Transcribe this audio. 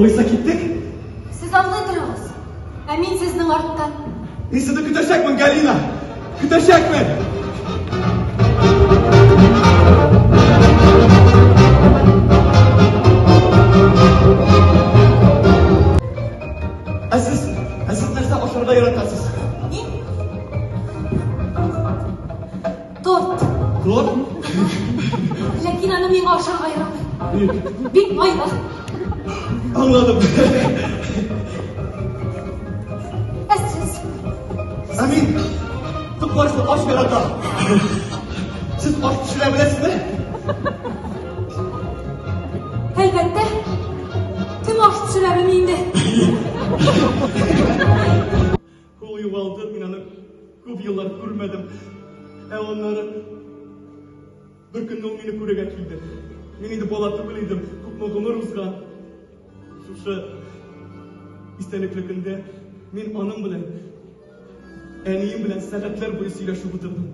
Алайса киттек? Сез атлый торыгыз, ә мин сезнең арттан. Мин сезне көтәчәкмен, Галина! Көтәчәкмен! Ә сез, ә сез нәрсә ашарга яратасыз? Мин? Торт. Торт? Ләкин аны миңа ашарга ярамый. Бик майлы. Аңладым. Ә сез? Ә мин токмачлы аш яратам. Сез аш пешерә беләсезме? Әлбәттә. Кем аш пешерә белми инде? Ул югалды, мин аны күп еллар күрмәдем. Ә аннары бер көнне ул мине күрергә килде. Мин инде бала түгел идем, күпме гомер узган. Шушы истәлекле көндә мин аның белән, әнием белән сәгатьләр буе сөйләшеп утырдым.